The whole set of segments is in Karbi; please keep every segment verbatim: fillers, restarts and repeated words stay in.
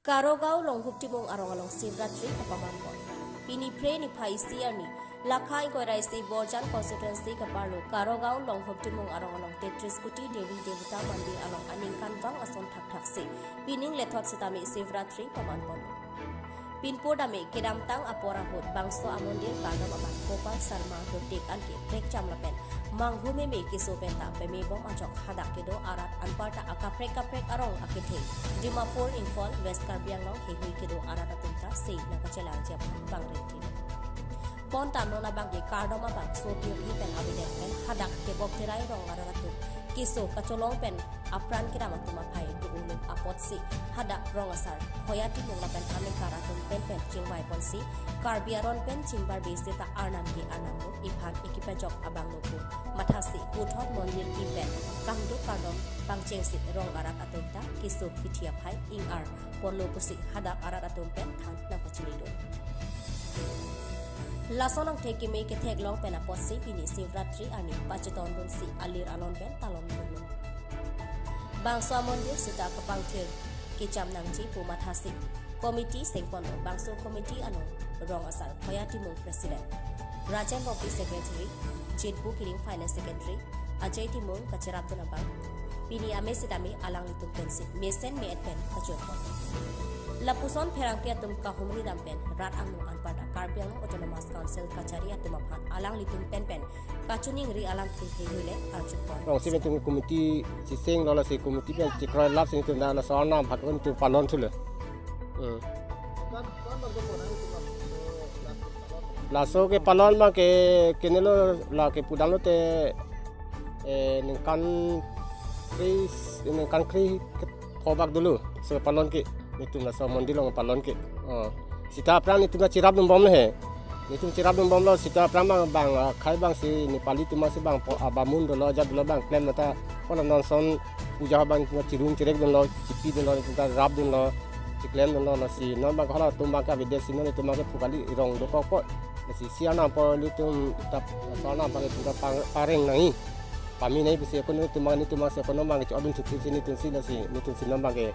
Karogao Longhup Timung arong along Shivratri kapaman pon. Pini Phre niphai isi arni, lakha ingkoi ra isi Borjan constituency kaparlo Karogao Longhup Timung arong along Tetris Kuti Devi Devata Mandir along aningkanvang ason thakthaksi pining lethot sitame Shivratri paman pon. Pinpur dame kedamtang apor ahut bangso amondir kardom abang Gopal Sharma dotik anke prekcham lapen manghu meme keso penta pemebom ajok hadak kedo arat anparta akaprek kaprek arong akethe Dimapur, Imphal, West Karbi Anglong heihui kedo arat atumta sei nangkachelang jep bang rintin. Bonta non abangke kardom abang sopirpi pen avedet pen hadak tebok terai rong arat atum keso kacholong pen apran kedam atum aphai do-olo apotsi hadak rong asar Khoya Timung lapen amekar atum penpen chingvai ponsi Karbi aron pen chingbarbe seta Arnam ke Arnam lo iphan ikipajok abang lo pu mathasi puthot mondir kipen kangduk kardom pangchengsi rong arat atumta keso kithi aphai ingar ponlo pusi hadak arat atum pen than nangpachinidun. Lason angthek keme ketheklong pen apotsi pini Shivratri arni pachetondunsi alir anon pen talon dunlo. Bangso amondir seta kapangthir kecham nangji pu mathasi committee sengponlo. Bangso committee along rong asar Khoya Timung President, Rajen Rongpi Secretary, Jinpu Kiring Finance Secretary, Ajay Timung kacherapdun abang pini ame sitame alanglitum pensi mesen me-et pen kachun pon. Lapuson pherangke atum kahumri dam pen rat angno anparta Karbi Anglong Autonomous Council kachari atum aphan alanglitum penpen kachiningri alam thengthe hule arju pon. Rong si pen tum committee siseng lo, lasi committee pen chikroilapsi netum dak laso Arnam aphan netum palon thulo. Hmm. Laso kepalon abangke kenelo, la kepudamlote, eh, ningkan kre, ningkan kre kethobak dolo. So palon ke netum laso amondir along palon ke. Oh. Seta aphrang netum ta cherapdunbomlo he. Netum cherapdunbomlo seta aphrang abang, abang, ah, khei abangsi Nepali atum abangsi abang po, ah, bamun dolo, ajat dolo abang klem nata. Hala non ason puja abang netum ta chirung chirekdunlo, chipidunlo, netum ta rapdunlo, chiklemdunlo, lasi non abang hala atum abangke avedetsi non netum abangke phu kali, rong dokok po. Lasi isi Arnam apor netum ta, isi Arnam apor netum ta pang-, pareng nangji. Pame nangji pusi ekono netum abang, netum abangsi ekono abang kecho-odun thuthipsi netumsi, lasi netumsi non abangke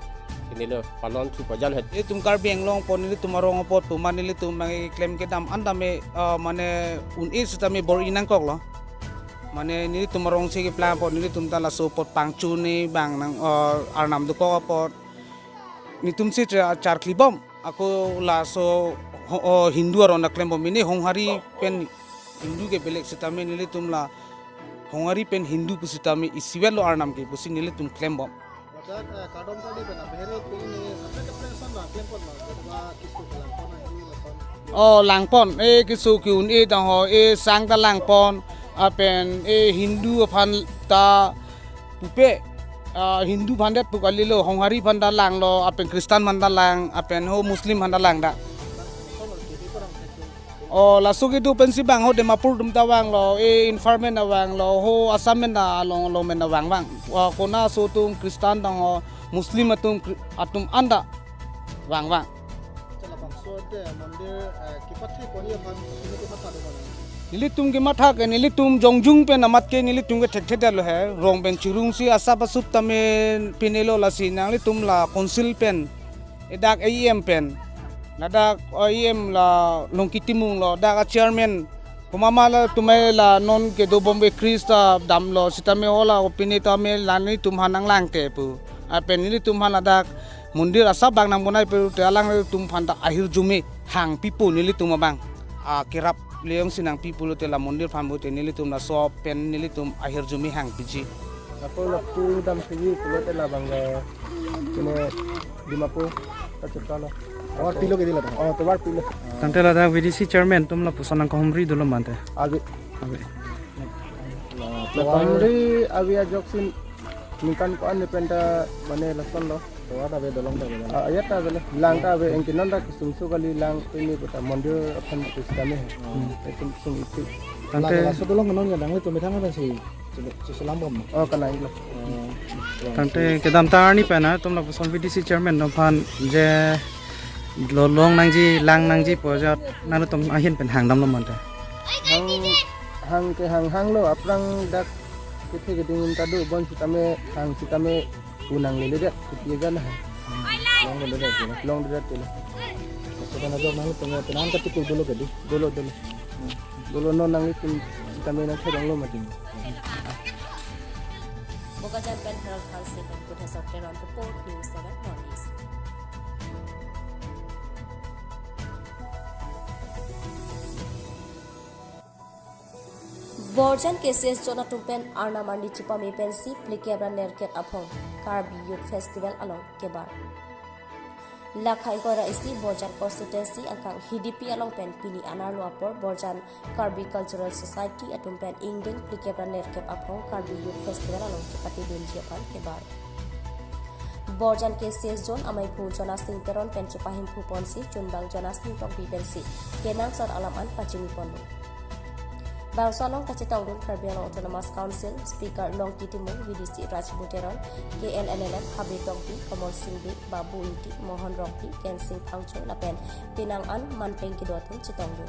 kenelo palon thu pajal het. Netum Karbi Anglong apor, netum arong apor pu ma netum abangke klem kedam an tame, ah, mane un-e sitame bor-i nangkoklo. Mane netum arongsi keplang apor netum ta laso apor pangchun-e abang nang, ah, Arnam dokok apor netumsi cha-, charklibom. Ako laso ho-, oh, Hindu aron ta klembom, pini Honghari pen Hindu ke belek sitame nelitum la Honghari pen Hindu pusitame isivet lo Arnam ke pusi nelitum klembom. Ladak, eh, kardom kali pen abehere pini ni, apa ke plan son la klempon ma, kedua kisu ke langpon, ini lason. Oh, langpon, eh, kisu ke un-e dang ho, eh, sang ta langpon, lapen, eh, Hindu aphan ta pupe, ah, Hindu aphan det pu kalilo, Honghari aphan ta langlo, lapen Kristan aphan ta lang, lapen ho Muslim aphan ta lang dak. Oh, laso kedo pensi abang ho Dimapur atum ta vanglo, eh, Imphal amen ta vanglo, ho Assam amen ta along along amen ta vangvang. Ah, konat aso atum Kristan dang ho, Muslim atum Kri-, atum an ta vangvang. Chala bangso de mondir, eh, kepathe pon aphan, kini kematha do mana? Nelitum kematha ke, nelitum jongjung pen amat ke nelitum ke thekthe lo he. Rong pen chirungsi asap asup tame pinelo, lasi nanglitum la council pen, eh, dak A E M pen, ladak A E M la Longki Timung lo, dak a-chairman komat ma latum la non kedo bombe Christa damlo sitame hala opini tame la nelitum aphan nanglangte pu. Lapen nelitum aphan ladak mondir asap abang nangbonai pulote alanglitum aphan ta ahirjume hangpipo nelitum abang. Ah, kerap le-ongsi nangpi pulote la mondir aphan pulote nelitum laso pen nelitum ahirjume hangpiji. Ako lapu dam sigi pulote labang ke ini Dimapur kachepta lo. Tovar pilo ke dilo. Oh, tovar pilo. Tangte ladak V D C chairman atum lapuson nangkahumri dolo mante. Ave. Ave. Nangkahumri ave ajoksi ningkan ko-an ni penta mane lason lo. Tovar ave, dolong ave. Ah, ya ta ave. Lang ta ave, anke non ta kesung so kali lang pini kota mondir aphan pusitame. Hmm. Sung, sung iti. Tangte laso dolong non ya dang le tumethang ada si. Chile, chile selam bom. Oh, kena ilo. Tangte kedamtang arni pen atum lapuson V D C chairman atum aphan je lo long nangji, lang nangji pu ajat nangtum ahin pen hangdamlo mante. Hang, hang ke hang hanglo, aphrang dak kethe keding ta do, bonsitame hang sitame pu nanglele det, kiti agan ha. Long dolo dolo, long dolo dolo. Kaso kana jok nang tunggu tenang kati tu dolo gadi, dolo dolo. Dolo non nang itu kami nang serang lo mati. Bokajan pen Harold Hanse pen Buddheswar Teron report, News seven North East. Borjan K C S zone atum pen arnam arni chepame pensi phlikep ra nerkep aphong Karbi Youth Festival along kebar. Lakha ingkoi ra isi Borjan constituency angkang Hidipi along pen pini anerlo apor Borjan Karbi Cultural Society atum pen ingdeng phlikep ra nerkep aphong Karbi Youth Festival along chepatedunji aphan kebar. Borjan K C S zone amaiphu Jonasing Teron pen chepahimphu ponsi chunbang Jonasing Tokbi pensi kenangsot alam an pachini ponlo. Bangso along kachetongdun Karbi Anglong Autonomous Council Speaker Longki Timung, V D C Rajbu Teron, K N N L F Habe Tokbi, Komol Sing Bey, Babu Ingti, Mohon Rongpi, Kensing Phangcho lapen penang an manpeng kedo atum chetongdun.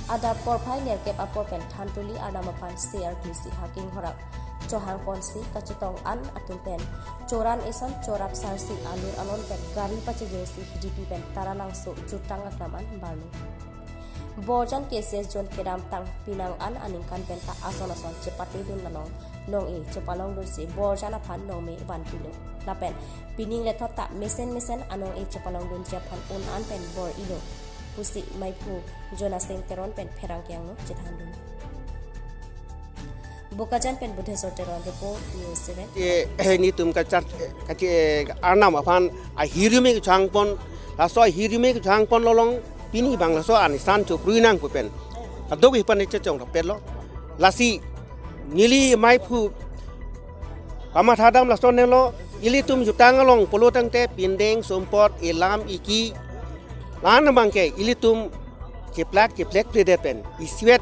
Adap porphai nerkep apor pen Thantuli arnam aphan se arklisi haking horak chohang ponsi kachetong an atum pen choran ison chorap sarsi alir alon pen gari pachejengsi Hidipi pen Taralangso jutang aklam an barlo. Borjan K C S zone kedamtang penang an aningkan pen ta ason ason chepatedun along nong-e chepalongdunsi Borjan aphan nongme vanpilo. Lapen pining lethot ta mesen mesen anong-e chepalongdunji aphan un an pen bor-ilo pusi maiphu Jonasing Teron pen pherangke angno chethandun. Bokajan pen Buddheswar Teron report, News seven. Eh, eh, nelitum kachar, eh, kachi, eh, arnam aphan ahirjume kechang pon, laso ahirjume kechang pon along pini bang laso anisan choprui nang pu pen. Kadokave aphan chechong rapetlo. Lasi neli maiphu kamatha dam lason helo, ilitum jutang along pulo tangte pindeng sumpot elam iki lan abang ke ilitum cheplak cheplek pledet pen isivet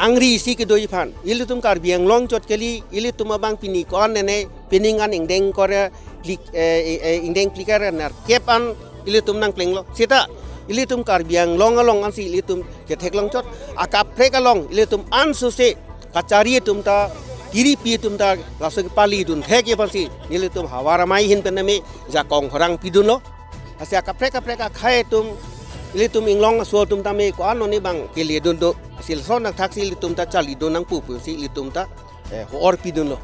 angri isi kedoji aphan ilitum Karbi Anglong chot kali, ilitum abang pini ko-an nene pining an ingdeng kore plik, eh, eh, eh, ingdeng phlikep ra nerkep an ilitum nangplenglo. Seta ilitum Karbi Anglong along ansi ilitum ketheklong chot, akaprek along ilitum ansose kachari atum ta, kiripi atum ta laso kepalidun thek aphansi ilitum havar amei ahin pen name jakong khorang pidunlo. Lasi akaprek kaprek akhei atum, ilitum inglong aso atum tame ko-an noni bang keledun do, silson athaksi ilitum ta chalidun nangpu pusi ilitum ta, eh, hor pidunlo.